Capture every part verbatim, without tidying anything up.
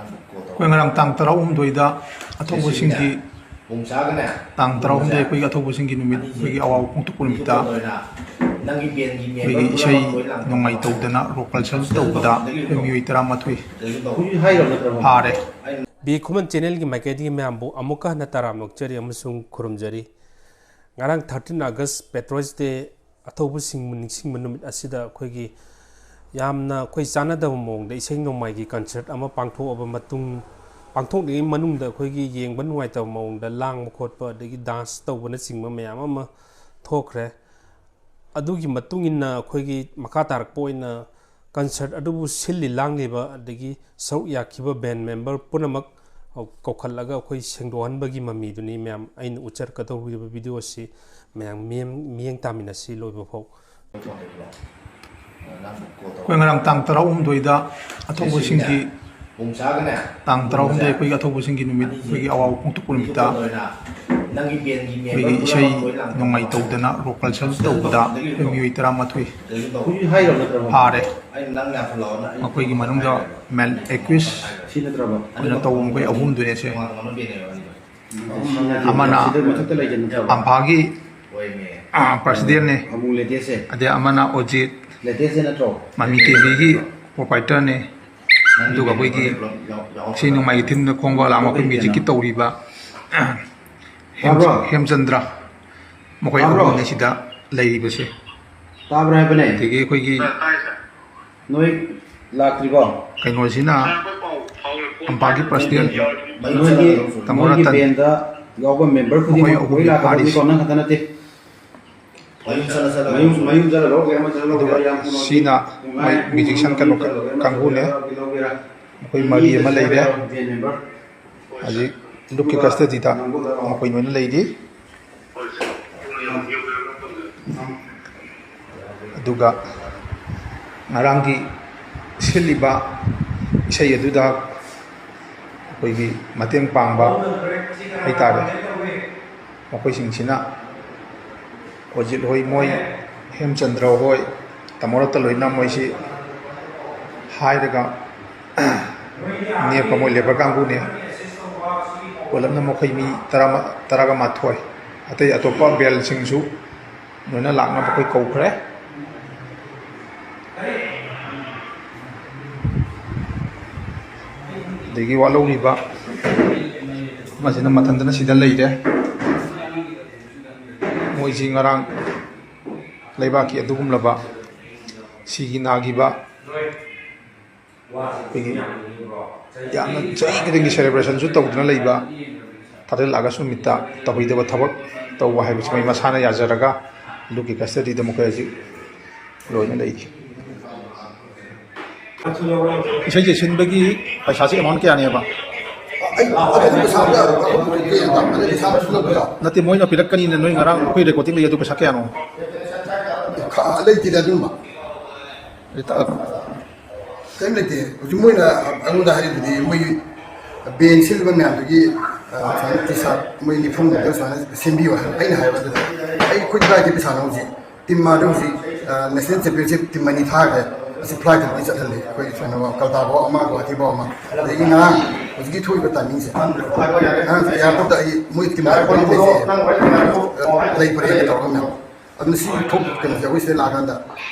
ꯑꯩꯈꯣꯏ ꯉꯔꯥꯡ ꯇꯥꯡ ꯇꯔꯥꯍꯨꯝꯗꯣꯏꯗ ꯑꯊꯧꯕꯁꯤꯡꯒꯤ, ꯇꯥꯡ ꯇꯔꯥꯍꯨꯝꯗꯣꯏ ꯑꯩꯈꯣꯏꯒꯤ ꯑꯊꯧꯕꯁꯤꯡꯒꯤ ꯅꯨꯃꯤꯠ, ꯑꯩꯈꯣꯏꯒꯤ ꯑꯋꯥꯕ ꯐꯣꯡꯗꯣꯛꯄ ꯅꯨꯃꯤꯠꯇ ꯑꯩꯈꯣꯏꯒꯤ ꯏꯁꯩ ꯅꯣꯡꯃꯥꯏ ꯇꯧꯗꯅ ꯔꯣꯛ ꯀꯜꯆꯔ ꯇꯧꯕꯗ ꯑꯩꯈꯣꯏ ꯃꯤꯑꯣꯏ ꯇꯔꯥꯃꯥꯊꯣꯏ ꯐꯥꯔꯦ꯫ ꯕꯤ ꯈꯨꯃꯟ ꯆꯦꯅꯦꯜꯒꯤ ꯃꯥꯏꯀꯩꯗꯒꯤ ꯃꯌꯥꯝꯕꯨ ꯑꯃꯨꯛꯀ ꯍꯟꯅ ꯇꯔꯥꯝꯅ ꯑꯣꯛꯆꯔꯤ ꯑꯃꯁꯨꯡ ꯈꯨꯔꯨꯝꯖꯔꯤ꯫ ꯉꯔꯥꯡ thirteen August Patriots Day, ꯑꯊꯧꯕꯁꯤꯡꯕꯨ ꯅꯤꯡꯁꯤꯡꯕ ꯅꯨꯃꯤꯠ ꯑꯁꯤꯗ ꯑꯩꯈꯣꯏꯒꯤ ꯌꯥꯝꯅ ꯑꯩꯈꯣꯏ ꯆꯥꯟꯅꯗꯕ ꯃꯑꯣꯡꯗ ꯏꯁꯩ ꯅꯣꯡꯃꯥꯏꯒꯤ concert ꯑꯃ ꯄꯥꯡꯊꯣꯛꯑꯕ ꯃꯇꯨꯡ, ꯄꯥꯡꯊꯣꯛꯂꯤꯉꯩ ꯃꯅꯨꯡꯗ ꯑꯩꯈꯣꯏꯒꯤ ꯌꯦꯡꯕ ꯅꯨꯡꯉꯥꯏꯇꯕ ꯃꯑꯣꯡꯗ ꯂꯥꯡꯕ ꯈꯣꯠꯄ ꯑꯗꯒꯤ dance ꯇꯧꯕꯅꯆꯤꯡꯕ ꯃꯌꯥꯝ ꯑꯃ ꯊꯣꯛꯈ꯭ꯔꯦ꯫ ꯑꯗꯨꯒꯤ ꯃꯇꯨꯡ ꯏꯟꯅ ꯑꯩꯈꯣꯏꯒꯤ ꯃꯈꯥ ꯇꯥꯔꯛꯄ ꯑꯣꯏꯅ concert ꯑꯗꯨꯕꯨ ꯁꯤꯜꯂꯤ ꯂꯥꯡꯂꯤꯕ ꯑꯗꯒꯤ ꯁꯔꯨꯛ ꯌꯥꯈꯤꯕ band member ꯄꯨꯝꯅꯃꯛ ꯀꯧꯈꯠꯂꯒ ꯑꯩꯈꯣꯏ ꯁꯦꯡꯗꯣꯛꯍꯟꯕꯒꯤ ꯃꯃꯤꯗꯨꯅꯤ ꯃꯌꯥꯝ ꯑꯩꯅ ꯎꯠꯆꯔꯛꯀꯗꯧꯔꯤꯕ video ꯑꯁꯤ꯫ ꯃꯌꯥꯝ ꯃꯤꯠꯌꯦꯡ, ꯃꯤꯠꯌꯦꯡ ꯇꯥꯃꯤꯟꯅꯁꯤ ꯂꯣꯏꯕ ꯐꯥꯎ꯫ ꯑꯩꯈꯣꯏ ꯉꯔꯥꯡ ꯇꯥꯡ ꯇꯔꯥꯍꯨꯝꯗꯣꯏꯗ ꯑꯊꯧꯕꯁꯤꯡꯒꯤ, ꯇꯥꯡ ꯇꯔꯥꯍꯨꯝꯗꯣꯏ ꯑꯩꯈꯣꯏꯒꯤ ꯑꯊꯧꯕꯁꯤꯡꯒꯤ ꯅꯨꯃꯤꯠ, ꯑꯩꯈꯣꯏꯒꯤ ꯑꯋꯥꯕ ꯐꯣꯡꯗꯣꯛꯄ ꯅꯨꯃꯤꯠꯇ ꯑꯩꯈꯣꯏꯒꯤ ꯏꯁꯩ ꯅꯣꯡꯃꯥꯏ ꯇꯧꯗꯅ ꯔꯣꯛ ꯀꯜꯆꯔ ꯇꯧꯕꯗ ꯑꯩꯈꯣꯏ ꯃꯤꯑꯣꯏ ꯇꯔꯥꯃꯥꯊꯣꯏ ꯐꯥꯔꯦ꯫ ꯃꯈꯣꯏꯒꯤ ꯃꯅꯨꯡꯗ male accused ꯑꯣꯏꯅ ꯇꯧꯕ ꯃꯈꯣꯏ ꯑꯍꯨꯝꯗꯨꯅꯦꯁꯦ꯫ ꯑꯃꯅ ꯑꯝꯐꯥꯒꯤ, ꯑ, presidentꯅꯦ, ꯑꯗꯩ ꯑꯃꯅ ꯑꯣꯖꯤꯠ, ꯃꯃꯤ ꯇꯤꯚꯤꯒꯤ proprietorꯅꯦ, ꯑꯗꯨꯒ ꯑꯩꯈꯣꯏꯒꯤ ꯏꯁꯩ ꯅꯣꯡꯃꯥꯏꯒꯤ ꯊꯤꯟꯕ ꯈꯣꯡꯕ ꯂꯥꯡꯕ ꯑꯩꯈꯣꯏ musicꯀꯤ ꯇꯧꯔꯤꯕ ꯍꯦꯝ-, ꯍꯦꯝꯆꯟꯗ꯭ꯔ, ꯃꯈꯣꯏ ꯑꯍꯨꯝꯅꯤ ꯁꯤꯗ ꯂꯩꯔꯤꯕꯁꯦ꯫ ꯇꯥꯕ꯭ꯔꯥ ꯍꯥꯏꯕꯅꯦ? ꯑꯗꯒꯤ ꯑꯩꯈꯣꯏꯒꯤ ꯅꯣꯏ ꯂꯥꯛꯇ꯭ꯔꯤꯕꯣ? ꯀꯩꯅꯣꯁꯤꯅ ꯑꯝꯐꯥꯒꯤ president ꯅꯣꯏꯒꯤ, ꯇꯥꯃꯣ ꯅꯣꯏꯒꯤ ꯔꯇꯟ, bandꯇ ꯌꯥꯎꯕ member ꯃꯈꯣꯏ ꯈꯨꯗꯤꯡꯃꯛ ꯑꯍꯨꯝꯅꯤ ꯂꯣꯏ ꯂꯥꯛꯀꯗꯕꯅꯤꯀꯣ, ꯐꯥꯔꯤꯁꯦ꯫ ꯅꯪ ꯈꯛꯇ ꯅꯠꯇꯦ꯫ ꯃꯌꯨꯝ, ꯃꯌꯨꯝ ꯆꯠꯂ ꯂꯧꯔꯒꯦ, ꯑꯃ ꯆꯠꯂ ꯂꯧꯒꯦꯔꯥ, ꯑꯗꯨꯒ ꯌꯥꯝ ꯊꯨꯅ ꯁꯤꯅ ꯄꯨꯡ ꯃꯣꯏ ꯃꯉꯥ, ꯄꯨꯡ musician ꯃꯔꯤ ꯀꯩꯅꯣ ꯆꯠꯂ ꯂꯧꯒꯦꯔꯥ, ꯑꯃ ꯀꯥꯡꯕꯨꯅꯦ꯫ ꯆꯠꯂ ꯂꯧꯒꯦꯔꯥ? ꯃꯈꯣꯏ ꯃꯔꯤ ꯑꯃ ꯂꯩꯔꯦ꯫ Band member꯫ ꯍꯧꯖꯤꯛ ꯂꯨꯞꯀꯤ custodyꯗ ꯃꯈꯣꯏ ꯂꯣꯏꯅ ꯂꯩꯔꯤ꯫ ꯑꯗꯨꯒ ꯉꯔꯥꯡꯒꯤ ꯁꯤꯜꯂꯤꯕ ꯏꯁꯩ ꯑꯗꯨꯗ ꯑꯩꯈꯣꯏꯒꯤ ꯃꯇꯦꯡ ꯄꯥꯡꯕ ꯍꯥꯏꯇꯥꯔꯦ, ꯃꯈꯣꯏꯁꯤꯡꯁꯤꯅ ꯑꯣꯖꯤꯠ ꯍꯣꯏ, ꯃꯣꯏ ꯍꯦꯝꯆꯟꯗ꯭ꯔ ꯍꯣꯏ, ꯇꯥꯃꯣ ꯔꯇꯟ ꯂꯣꯏꯅ ꯃꯣꯏꯁꯤ ꯍꯥꯏꯔꯒ ꯅꯦꯛꯄ ꯃꯣꯏ ꯂꯦꯕꯔ ꯀꯥꯡꯕꯨꯅꯦ꯫ ꯄꯨꯂꯞꯅ ꯃꯈꯣꯏ ꯃꯤ ꯇꯔꯥ, ꯇꯔꯥꯒ ꯃꯥꯊꯣꯏ꯫ ꯑꯇꯩ ꯑꯇꯣꯞꯄ ꯕꯦꯜꯁꯤꯡꯁꯨ ꯂꯣꯏꯅ ꯂꯥꯛꯅꯕ ꯑꯩꯈꯣꯏ ꯀꯧꯈ꯭ꯔꯦ꯫ ꯑꯗꯒꯤ ꯋꯥꯠꯍꯧꯔꯤꯕ ꯑꯃꯁꯤꯅ ꯃꯊꯟꯇꯅ ꯁꯤꯗ ꯂꯩꯔꯦ꯫ ꯃꯣꯏꯁꯤ ꯉꯔꯥꯡ ꯂꯩꯕꯥꯛꯀꯤ ꯑꯗꯨꯒꯨꯝꯂꯕ ꯁꯤꯒꯤ ꯅꯥꯈꯤꯕ ꯑꯩꯈꯣꯏꯒꯤ ꯌꯥꯝꯅ ꯆꯍꯤ ꯈꯨꯗꯤꯡꯒꯤ ꯁꯦꯂꯦꯕ꯭ꯔꯦꯁꯟꯁꯨ ꯇꯧꯗꯨꯅ ꯂꯩꯕ ꯊꯥꯔꯇꯤꯟ ꯑꯥꯒꯁ ꯅꯨꯃꯤꯠꯇ ꯇꯧꯍꯩꯗꯕ ꯊꯕꯛ ꯇꯧꯕ ꯍꯥꯏꯕꯁꯤ ꯃꯣꯏ ꯃꯁꯥꯅ ꯌꯥꯖꯔꯒ ꯂꯨꯞꯀꯤ ꯀꯁꯇꯗꯤꯗ ꯃꯈꯣꯏ ꯍꯧꯖꯤꯛ ꯂꯣꯏꯅ ꯂꯩꯔꯤ꯫ ꯏꯁꯩꯁꯦ ꯁꯤꯟꯕꯒꯤ ꯄꯩꯁꯥꯁꯦ ꯑꯦꯃꯥꯎꯟ ꯀꯌꯥꯅꯦꯕ? ꯑꯩ ꯑꯗꯨꯗꯤ ꯄꯩꯁꯥ ꯑꯝꯇ ꯑꯩꯈꯣꯏ ꯄꯨꯊꯣꯛꯇꯦ, ꯑꯗꯨꯗꯤ ꯄꯩꯁꯥ ꯑꯝꯇ ꯂꯧꯕ ꯌꯥꯎ-, ꯅꯠꯇꯦ, ꯃꯣꯏꯅ ꯄꯤꯔꯛꯀꯅꯤꯅ ꯅꯣꯏ ꯉꯔꯥꯡ ꯑꯩꯈꯣꯏ ꯔꯦꯀꯣꯔꯗꯤꯡ ꯂꯩ, ꯑꯗꯨ ꯄꯩꯁꯥ ꯀꯌꯥꯅꯣ? ꯈ-, ꯂꯩꯇꯦꯗ ꯑꯗꯨꯝꯕ꯫ ꯀꯩꯝ ꯂꯩꯇꯦ꯫ ꯍꯧꯖꯤꯛ ꯃꯣꯏꯅ ꯑꯩꯉꯣꯟꯗ ꯍꯥꯏꯔꯤꯗꯨꯗꯤ ꯃꯣꯏ ꯕꯦꯟ ꯁꯤꯜꯂꯤꯕ ꯃꯌꯥꯝꯗꯨꯒꯤ, ꯑ, ꯁꯨꯃꯥꯏꯅ ꯇꯤ ꯁꯥꯔꯠ ꯃꯣꯏ ꯅꯤꯐꯨ ꯃꯨꯛꯇ ꯁꯨꯃꯥꯏꯅ ꯁꯦꯝꯕꯤꯌꯨ ꯍꯥꯏꯕ꯫ ꯑꯩꯅ ꯍꯥꯏꯕ ꯑꯗꯨꯗ ꯑꯩ ꯈꯨꯠ ꯀꯥꯏꯗ ꯄꯩꯁꯥꯅꯣ ꯍꯧꯖꯤꯛ? ꯇꯤꯝ ꯃꯥꯗꯣ ꯍꯧꯖꯤꯛ, ꯑ, ꯅꯦꯁꯅꯦꯜ ꯆꯦꯝꯄꯤꯌꯟꯁꯤꯞ ꯇꯤꯝ ꯑꯅꯤ ꯊꯥꯈ꯭ꯔꯦ꯫ ꯑꯁꯤ ꯐ꯭ꯂꯥꯏꯠꯇ ꯂꯣꯏ ꯆꯠꯍꯜꯂꯦ꯫ ꯑꯩꯈꯣꯏ ꯁꯨꯃꯥꯏꯅ ꯀꯜꯀꯇꯥꯐꯥꯎ ꯑꯃ, ꯒꯨꯋꯥꯍꯥꯇꯤꯐꯥꯎ ꯑꯃ꯫ ꯑꯗꯒꯤ ꯉꯔꯥꯡ ꯍꯧꯖꯤꯛꯀꯤ ꯊꯣꯛꯏꯕ ꯇꯥꯏꯃꯤꯡꯁꯦ, ꯉꯔꯥꯡ ꯑꯦꯌꯥꯔꯄꯣꯔꯠꯇ ꯑꯩ ꯃꯣꯏ ꯇꯤꯝ ꯂꯩ ꯄꯔꯦꯡꯒ ꯇꯧꯔꯒ ꯃꯌꯥꯝ꯫ ꯑꯗꯨꯅ ꯁꯤ ꯊꯣꯛ-, ꯀꯩꯅꯣꯁꯦ ꯑꯩꯈꯣꯏ ꯁꯤꯗ ꯂꯥꯛꯑꯀꯥꯟꯗ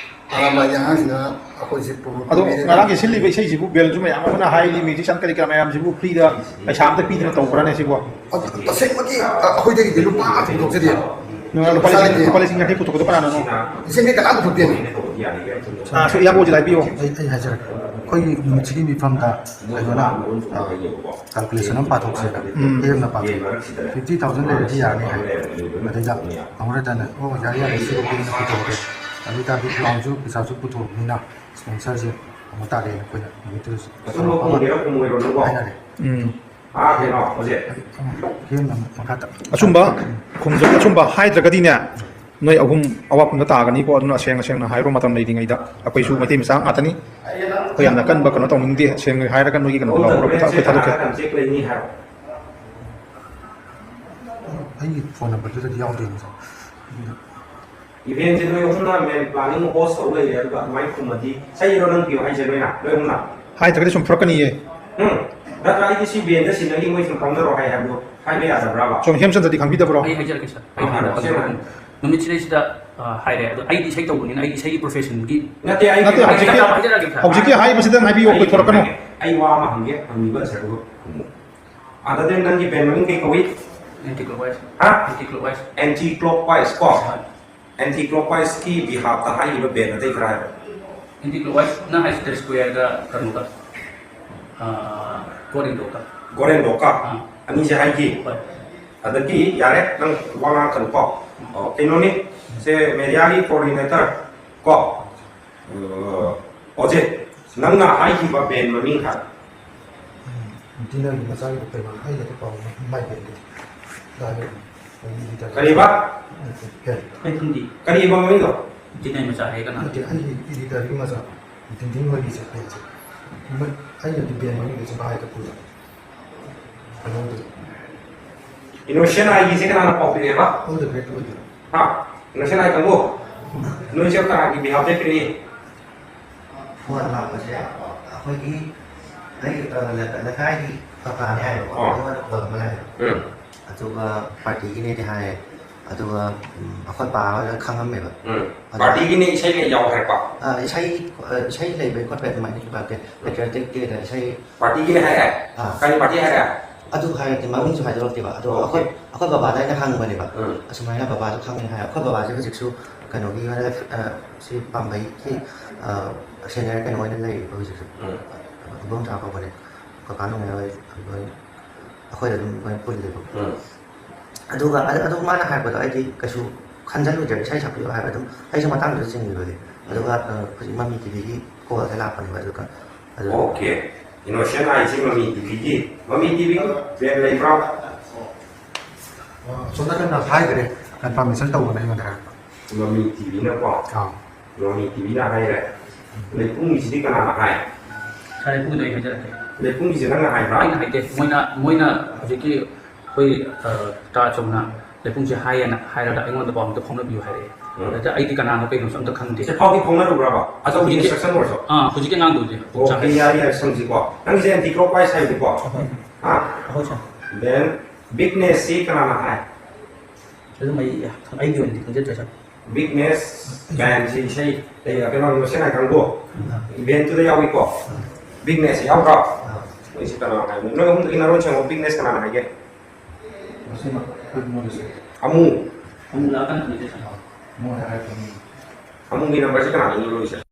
ꯑꯔꯥꯝꯕꯥꯏꯒꯤ ꯑꯉꯥꯡꯁꯤꯡꯅ ꯑꯩꯈꯣꯏꯁꯦ ꯄꯨ-, ꯑꯗꯣ ꯄꯨꯕꯤꯔꯦ꯫ ꯉꯔꯥꯡꯒꯤ ꯁꯤꯜꯂꯤꯕ ꯏꯁꯩꯁꯤꯕꯨ ꯕꯦꯜꯁꯨ ꯃꯌꯥꯝ ꯑꯃꯅ ꯍꯥꯏꯔꯤ, ꯃ꯭ꯌꯨꯖꯤꯁꯤꯌꯥꯟ ꯀꯔꯤ ꯀꯔꯥ ꯃꯌꯥꯝꯁꯤꯕꯨ ꯐ꯭ꯔꯤꯗ ꯄꯩꯁꯥ ꯑꯝꯇ ꯄꯤꯗꯅ ꯇꯧꯕ꯭ꯔꯥꯅꯦ ꯁꯤꯕꯨ? ꯑꯗꯨ ꯇꯁꯦꯡꯃꯛꯀꯤ, ꯑ, ꯑꯩꯈꯣꯏꯗꯒꯤꯗꯤ ꯂꯨꯄꯥ ꯑꯃ ꯄꯨꯊꯣꯛꯆꯗꯦ꯫ ꯅꯪ ꯂꯨꯄꯥ ꯄꯩꯁꯥ ꯂꯤꯁꯤꯡ, ꯂꯩꯇꯦ꯫ ꯂꯨꯄꯥ ꯂꯤꯁꯤꯡ ꯌꯥꯡꯈꯩ ꯄꯨꯊꯣꯛꯄꯗꯣ ꯀꯅꯥꯅꯅꯣ? ꯂꯤꯁꯤꯡ ꯌꯥꯡꯈꯩ ꯀꯅꯥꯝ ꯄꯨꯊꯣꯛꯇꯦ꯫ ꯑꯥ, ꯁꯨ ꯏꯌꯥꯝꯕ ꯑꯣꯏꯁꯨ ꯍꯥꯏꯕꯤꯌꯣ꯫ ꯑꯩ, ꯑꯩ ꯍꯥꯏꯖꯔꯛꯀꯦ꯫ ꯑꯩꯈꯣꯏꯒꯤ ꯅꯨꯃꯤꯠꯁꯤꯒꯤ ꯃꯤꯐꯝꯗ ꯀꯩꯅꯣꯅ, ꯑ, ꯀꯥꯜꯀꯨꯂꯦꯁꯟ ꯑꯃ ꯄꯥꯊꯣꯛꯁꯦꯅ ꯎꯝ꯫ ꯑꯦꯝꯅ ꯄꯥꯊꯣꯛꯑꯦ꯫ ꯐꯤꯐꯇꯤ ꯊꯥꯎꯖꯟ ꯂꯩꯔꯗꯤ ꯌꯥꯔꯅꯤ ꯍꯥꯏ꯫ ꯑꯗꯩꯗ ꯑꯃꯔꯗꯅ, "ꯑꯣ, ꯌꯥꯔꯦ, ꯌꯥꯔꯦ, ꯁꯤꯐꯥꯎꯗꯤ ꯑꯩꯅ ꯄꯨꯊꯣꯛꯑꯒꯦ꯫ ꯑꯗꯨ ꯑꯣꯏ ꯇꯥꯔꯗꯤ ꯒ꯭ꯔꯥꯎꯟꯁꯨ ꯄꯩꯁꯥꯁꯨ ꯄꯨꯊꯣꯛꯑꯕꯅꯤꯅ ꯁ꯭ꯄꯣꯟꯁꯔꯁꯦ ꯑꯃꯨꯛ ꯇꯥꯔꯦꯅ ꯑꯩꯈꯣꯏꯅ ꯅꯨꯃꯤꯠꯇꯨꯗꯁꯨ ꯑꯆꯨꯝꯕ ꯈꯨꯝꯒꯦꯔꯥ ꯈꯨꯝꯃꯣꯏꯔꯣ ꯅꯪꯕꯣ? ꯍꯥꯏꯅꯔꯦ꯫ ꯎꯝ꯫ ꯑꯥ, ꯀꯩꯅꯣ, ꯍꯧꯖꯤꯛ꯫ ꯑꯗꯨ ꯍꯦꯟꯅ ꯑꯃꯨꯛ ꯃꯈꯥ ꯇꯥ-, ꯑꯆꯨꯝꯕ ꯈꯣꯡꯖꯣꯝ-, ꯑꯆꯨꯝꯕ ꯍꯥꯏꯗ꯭ꯔꯒꯗꯤꯅꯦ, ꯅꯣꯏ ꯑꯍꯨꯝ ꯑꯋꯥꯐꯝꯗ ꯇꯥꯒꯅꯤꯀꯣ꯫ ꯑꯗꯨꯅ ꯑꯁꯦꯡ ꯑꯁꯦꯡꯅ ꯍꯥꯏꯔꯣ, ꯃꯇꯝ ꯂꯩꯔꯤꯉꯩꯗ꯫ ꯑꯩꯈꯣꯏꯁꯨ ꯃꯩꯇꯩ ꯃꯆꯥ ꯉꯥꯛꯇꯅꯤ꯫ ꯑꯩꯈꯣꯏ ꯌꯥꯝꯅ ꯑꯀꯟꯕ ꯀꯩꯅꯣ ꯇꯧꯅꯤꯡꯗꯦ꯫ ꯁꯦꯡꯅ ꯍꯥꯏꯔꯒ ꯅꯣꯏꯒꯤ ꯀꯩꯅꯣ ꯂꯥꯎꯔꯒ ꯄꯩꯊꯥ-, ꯄꯩꯊꯥꯗꯣꯛꯀꯦ꯫ ꯑꯩꯒꯤ ꯐꯣꯟ ꯅꯝꯕꯔꯗꯨꯗꯗꯤ ꯌꯥꯎꯗꯦꯅꯦ, ꯁꯥꯔ꯫ ꯏꯚꯦꯟꯁꯦ ꯅꯣꯏ ꯑꯍꯨꯝꯅ ꯃꯦꯟ ꯄ꯭ꯂꯥꯅꯤꯡ ꯍꯣꯁ ꯇꯧ ꯂꯩꯔꯦ, ꯑꯗꯨꯒ ꯑꯗꯨꯃꯥꯏꯅ ꯈꯨꯝꯃꯗꯤ ꯁꯩꯔꯣ ꯅꯪ ꯄꯤꯌꯨ ꯍꯥꯏꯁꯦ ꯅꯣꯏꯅ, ꯅꯣꯏ ꯑꯍꯨꯝꯅ? ꯍꯥꯏꯗ꯭ꯔꯒꯗꯤ ꯁꯨꯝ ꯐꯨꯔꯛꯀꯅꯤꯌꯦ꯫ ꯎꯝ꯫ ꯅꯠꯇ꯭ꯔ ꯑꯩꯗꯤ ꯁꯤ ꯕꯦꯟꯗ ꯁꯤꯟꯅꯔꯤ ꯃꯣꯏ ꯁꯨꯝ ꯐꯝꯅꯔꯣ ꯍꯥꯏ ꯍꯥꯏꯕꯗꯣ ꯍꯥꯏꯕ ꯌꯥꯗꯕ꯭ꯔꯕ? ꯁꯨꯝ ꯍꯦꯝꯆꯟꯗ꯭ꯔꯗꯤ ꯈꯪꯕꯤꯗꯕ꯭ꯔꯣ? ꯑꯩ ꯍꯥꯏꯖꯔꯛꯀꯦ ꯁꯥꯔ꯫ ꯑꯩ ꯑꯥ, ꯍꯥꯟꯅ ꯁꯦꯝꯃꯣ꯫ ꯅꯨꯃꯤꯠꯁꯤꯗꯩꯁꯤꯗ, ꯑ, ꯍꯥꯏꯔꯦ꯫ ꯑꯗꯣ ꯑꯩꯗꯤ ꯏꯁꯩ ꯇꯧꯕꯅꯤꯅ ꯑꯩꯗꯤ ꯏꯁꯩꯒꯤ ꯄ꯭ꯔꯣꯐꯦꯁꯟꯒꯤ ꯅꯠꯇꯦ, ꯑꯩ ꯅꯠꯇꯦ, ꯀꯩꯅꯣ ꯍꯧꯖꯤꯛꯀꯤ, ꯍꯥꯏꯖꯔꯛꯀꯦ ꯁꯥꯔ꯫ ꯍꯧꯖꯤꯛꯀꯤ ꯍꯥꯏꯔꯤꯕꯁꯤꯗꯪ ꯍꯥꯏꯕꯤꯌꯨ, ꯑꯩ ꯀꯣꯏꯊꯣꯔꯛꯀꯅꯨ꯫ ꯍꯥꯏꯒꯦ, ꯑꯩ ꯋꯥ ꯑꯃ ꯍꯪꯒꯦ, ꯍꯪꯕꯤꯕ ꯑꯟꯁꯔꯗꯨ ꯈꯨꯝꯃꯨ꯫ ꯑꯗꯨꯗꯤ ꯅꯪꯒꯤ ꯕꯦꯟ ꯃꯃꯤꯡ ꯀꯩ ꯀꯧꯏ? ꯑꯦꯟꯇꯤ ꯀ꯭ꯂꯣꯛꯋꯥꯏꯁ꯫ ꯍꯥ? ꯑꯦꯟꯇꯤ ꯀ꯭ꯂꯣꯛꯋꯥꯏꯁ꯫ ꯑꯦꯟꯇꯤ ꯀ꯭ꯂꯣꯛꯋꯥꯏꯁ ꯀꯣ? ꯍꯣꯏ꯫ ꯑꯦꯟꯇꯤ ꯀ꯭ꯂꯣꯛꯋꯥꯏꯁꯀꯤ ꯕꯤꯍꯥꯞꯇ ꯍꯥꯏꯔꯤꯕ ꯕꯦꯟ ꯑꯇꯩ ꯈꯔ ꯍꯥꯏꯔꯣ꯫ ꯑꯦꯟꯇꯤ ꯀ꯭ꯂꯣꯛꯋꯥꯏꯁꯅ ꯍꯥꯏꯁꯤꯗ ꯁ꯭ꯀ꯭ꯋꯦꯔꯒ ꯀꯩꯅꯣꯒ, ꯑꯥ, ꯒꯣꯔꯦꯟꯗꯣꯛꯀ꯫ ꯒꯣꯔꯦꯟꯗꯣꯛꯀ? ꯑꯥ꯫ ꯑꯅꯤꯁꯦ ꯍꯥꯏꯈꯤ? ꯍꯣꯏ꯫ ꯑꯗꯒꯤ ꯌꯥꯔꯦ, ꯅꯪ ꯋꯥ ꯉꯥꯡꯉꯛꯀꯅꯨꯀꯣ꯫ ꯑꯣ, ꯀꯩꯅꯣꯅꯤ, ꯁꯦ ꯃꯦꯗꯤꯌꯥꯒꯤ ꯀꯣꯑꯣꯔꯗꯤꯅꯦꯇꯔ ꯀꯣ? ꯑ, ꯑꯣꯖꯦ, ꯅꯪꯅ ꯍꯥꯏꯈꯤꯕ ꯕꯦꯟ ꯃꯃꯤꯡ ꯍꯥꯏ꯫ ꯎꯝ, ꯗꯤꯅꯔꯒꯤ ꯃꯆꯥꯒꯤꯗꯣ ꯀꯩꯅꯣ? ꯑꯩꯅꯗꯤ ꯄꯥꯎ ꯃꯥꯏ ꯕꯦꯟꯗꯨꯗꯤ ꯇꯥꯏꯌꯦ꯫ ꯑꯩꯒꯤ ꯏꯗꯤꯇꯔ ꯀꯔꯤꯕ? ꯅꯠꯇꯦ, ꯕꯦꯟ꯫ ꯑꯩ ꯈꯪꯗꯦ꯫ ꯀꯔꯤꯕ ꯃꯃꯤꯡꯗꯣ? ꯗꯤꯅꯔ ꯃꯆꯥ ꯍꯥꯏ ꯀꯅꯥ? ꯅꯠꯇꯦ, ꯑꯩꯒꯤ ꯏꯗꯤꯇꯔꯒꯤ ꯃꯆꯥ꯫ ꯗꯤꯟꯗꯤꯟ ꯍꯣꯏꯒꯤꯁꯦ ꯕꯦꯟꯁꯦ꯫ ꯃ-, ꯑꯩꯅꯗꯤ ꯕꯦꯟ ꯃꯃꯤꯡꯗꯣ ꯆꯤꯝꯐꯥ ꯍꯦꯛꯇ ꯄꯨꯗꯕ꯫ ꯀꯩꯅꯣꯗꯨ꯫ ꯏꯅꯣꯁꯦꯟ ꯑꯥꯏꯒꯤꯁꯦ ꯀꯅꯥꯅ ꯄꯥꯎ ꯄꯤꯔꯛꯑꯦꯕ? ꯑꯣꯜ ꯗ ꯕꯦꯁ ꯑꯣꯏꯗꯣꯏꯅꯣ? ꯍꯥ? ꯏꯅꯣꯁꯦꯟ ꯑꯥꯏ ꯀꯥꯡꯕꯨ? ꯅꯣꯏꯁꯦ ꯀꯅꯥꯒꯤ ꯕꯤꯍꯥꯞꯇ ꯄꯤꯔꯛꯏ? ꯐꯣꯟ ꯂꯥꯛꯄꯁꯦ ꯑꯩꯈꯣꯏꯒꯤ ꯑꯩ, ꯑ, ꯂꯩꯀꯥꯏꯒꯤ ꯀꯀꯥꯅꯦ ꯍꯥꯏꯌꯦꯕꯀꯣ, ꯑꯣ꯫ ꯑꯩꯉꯣꯟꯗ ꯐꯣꯟ ꯑꯃ ꯂꯥꯛꯑꯦ꯫ ꯎꯝ꯫ ꯑꯗꯨꯒ ꯄꯥꯔꯇꯤꯒꯤꯅꯦꯗꯤ ꯍꯥꯏꯌꯦ꯫ ꯑꯗꯨꯒ, ꯎꯝ, ꯑꯩꯈꯣꯏ ꯄꯥ ꯍꯣꯏꯅ ꯈꯪꯉꯝꯃꯦꯕ꯫ ꯎꯝ꯫ ꯑꯗꯨ ꯄꯥꯔꯇꯤꯒꯤꯅꯦ ꯏꯁꯩ ꯂꯩ ꯌꯥꯎ ꯍꯥꯏꯔꯛꯄ? ꯑ, ꯏꯁꯩ, ꯑ, ꯏꯁꯩ ꯂꯩꯕꯩ ꯈꯣꯠꯄꯩ ꯑꯗꯨꯃꯥꯏꯅ ꯂꯥꯛꯇꯦ꯫ ꯄꯦꯇ꯭ꯔꯤꯌꯣꯇꯤꯛ ꯗꯦꯗ ꯏꯁꯩ ꯄꯥꯔꯇꯤꯒꯤꯅꯦ ꯍꯥꯏꯔꯦ? ꯑꯥ꯫ ꯀꯔꯤ ꯄꯥꯔꯇꯤ ꯍꯥꯏꯔꯦ? ꯑꯗꯨ ꯍꯥꯏꯔꯛꯇꯦ, ꯃꯃꯤꯡꯁꯨ ꯍꯥꯏꯗꯣꯔꯛꯇꯦꯕ꯫ ꯑꯗꯣ ꯑꯣꯀꯦ꯫ ꯑꯩꯈꯣꯏ, ꯑꯩꯈꯣꯏ ꯕꯕꯥꯗ ꯑꯩꯅ ꯍꯪꯕꯅꯦꯕ꯫ ꯎꯝ꯫ ꯑꯁꯨꯃꯥꯏꯅ ꯕꯕꯥꯁꯨ ꯈꯪꯉꯦ ꯍꯥꯏ꯫ ꯑꯩꯈꯣꯏ ꯕꯕꯥꯁꯦ ꯍꯧꯖꯤꯛꯁꯨ ꯀꯩꯅꯣꯒꯤ ꯑꯣꯏꯅ, ꯑ, ꯁꯤ ꯄꯥꯝꯕꯩꯒꯤ, ꯑ, ꯁꯦꯅꯤꯌꯔ ꯀꯩꯅꯣ ꯑꯣꯏꯅ ꯂꯩꯔꯤꯕ ꯍꯧꯖꯤꯛꯁꯨ꯫ ꯎꯝ꯫ ꯏꯕꯣꯝꯆꯥ ꯀꯧꯕꯅꯦ꯫ ꯀꯀꯥ ꯅꯣꯡꯃꯩ ꯍꯣꯏ, ꯑꯩꯈꯣꯏ, ꯑꯩꯈꯣꯏꯗ ꯑꯗꯨꯝ ꯂꯣꯏꯅ ꯄꯨꯜꯂꯦꯕ꯫ ꯎꯝ꯫ ꯑꯗꯨꯒ ꯑ-, ꯑꯗꯨ ꯃꯥꯅ ꯍꯥꯏꯔꯛꯄꯗꯣ ꯑꯩꯗꯤ ꯀꯩꯁꯨ ꯈꯟꯖꯜꯂꯨꯗ꯭ꯔꯦꯕ, ꯏꯁꯩ ꯁꯛꯄꯤꯌꯣ ꯍꯥꯏꯕ ꯑꯗꯨꯝ ꯑꯩꯁꯨ ꯃꯇꯥꯡꯗꯨꯗ ꯆꯤꯡꯈꯤꯕꯒꯤ꯫ ꯑꯗꯨꯒ, ꯑ, ꯍꯧꯖꯤꯛ ꯃꯃꯤ ꯇꯤꯚꯤꯒꯤ ꯀꯣꯜꯁꯦ ꯂꯥꯛꯄꯅꯦꯕ, ꯑꯗꯨꯒ ꯑꯗꯨ ꯑꯣꯀꯦ꯫ ꯏꯅꯣꯁꯦꯟ ꯑꯥꯏꯁꯦ ꯃꯃꯤ ꯇꯤꯚꯤꯒꯤ, ꯃꯃꯤ ꯇꯤꯚꯤꯒꯤ ꯕꯦꯟ ꯂꯩꯕ꯭ꯔꯣ? ꯑ, ꯑꯁꯣꯝ ꯅꯥꯀꯟꯗ ꯍꯥꯏꯈ꯭ꯔꯦ, ꯀꯟꯐꯥꯔꯃꯦꯁꯟ ꯇꯧꯕꯅ ꯑꯩꯉꯣꯟꯗ ꯍꯥꯏꯔꯛꯄ꯫ ꯃꯃꯤ ꯇꯤꯚꯤꯅꯀꯣ? ꯑꯥ꯫ ꯃꯃꯤ ꯇꯤꯚꯤꯅ ꯍꯥꯏꯔꯦ꯫ ꯂꯩꯄꯨꯡꯒꯤꯁꯤꯗꯤ ꯀꯅꯥꯅ ꯍꯥꯏ? ꯁꯥꯔ, ꯂꯩꯄꯨꯡꯒꯤꯗꯣ ꯑꯩ ꯍꯥꯏꯖꯔꯛꯀꯦ꯫ ꯂꯩꯄꯨꯡꯒꯤꯁꯦ ꯅꯪꯅ ꯍꯥꯏꯕ꯭ꯔꯥ? ꯑꯩꯅ ꯍꯥꯏꯗꯦ꯫ ꯃꯣꯏꯅ, ꯃꯣꯏꯅ ꯍꯧꯖꯤꯛꯀꯤ ꯑꯩꯈꯣꯏ, ꯑ, ꯇꯥ ꯆꯧꯅ ꯂꯩꯄꯨꯡꯁꯦ ꯍꯥꯏꯌꯦꯅ ꯍꯥꯏꯔꯒ ꯑꯩꯉꯣꯟꯗ ꯄꯥꯎ ꯑꯝꯇ ꯐꯥꯎꯅꯕꯤꯌꯨ ꯍꯥꯏꯔꯛꯑꯦ꯫ ꯎꯝ꯫ ꯑꯗ ꯑꯩꯗꯤ ꯀꯅꯥꯅꯣ ꯀꯩꯅꯣꯁꯨ ꯑꯝꯇ ꯈꯪꯗꯦ꯫ ꯁꯤ ꯐꯥꯎꯗꯤ ꯐꯥꯎꯅꯔꯨꯕ꯭ꯔꯕ? ꯑꯗꯣ ꯍꯧꯖꯤꯛꯀꯤ instruction ꯑꯣꯏꯔꯁꯨ? ꯑꯥ, ꯍꯧꯖꯤꯛꯀꯤ ꯑꯉꯥꯡꯗꯨꯗꯤ꯫ ꯑꯣ, ꯀꯦ ꯑꯥꯔ ꯏ ꯍꯥꯏꯕ ꯁꯪꯁꯤꯀꯣ꯫ ꯅꯪꯒꯤꯁꯦ anti clockwise ꯍꯥꯏꯕꯅꯤꯀꯣ? ꯍꯥ? ꯑꯩꯈꯣꯏ ꯁꯥꯔ꯫ Then, ꯕꯤꯒꯅꯦꯁꯁꯤ ꯀꯅꯥꯅ ꯍꯥꯏ? ꯑꯗꯨꯝ ꯑꯩ, ꯑꯩꯒꯤ ꯑꯣꯏꯅꯗꯤ ꯈꯪꯖꯗ꯭ꯔꯦ ꯁꯥꯔ꯫ ꯕꯤꯒꯅꯦꯁ ꯀꯥꯏꯅ ꯁꯤ ꯏꯁꯩ ꯂꯩ, ꯀꯩꯅꯣ, ꯃꯁꯦꯟ ꯀꯥꯡꯕꯨ ꯏꯚꯦꯟꯠꯇꯨꯗ ꯌꯥꯎꯏꯀꯣ? ꯕꯤꯒꯅꯦꯁ ꯌꯥꯎꯗ꯭ꯔꯣ? ꯃꯣꯏꯁꯤ ꯀꯅꯥꯅ ꯍꯥꯏꯕꯅꯣ? ꯅꯣꯏ ꯑꯍꯨꯝꯗꯒꯤ ꯅꯔꯣꯟ ꯁꯦꯡꯉꯣ, ꯕꯤꯒꯅꯦꯁ ꯀꯅꯥꯅ ꯍꯥꯏꯒꯦ? ꯑꯃꯨ꯫ ꯑꯃꯨꯛ ꯂꯥꯛꯑꯀꯥꯟꯗ ꯈꯪꯖꯩ ꯁꯥꯔ꯫ ꯑꯃꯨꯒꯤ ꯅꯝꯕꯔꯁꯤ ꯀꯅꯥꯗꯅꯣ ꯂꯧꯔꯤꯁꯦ?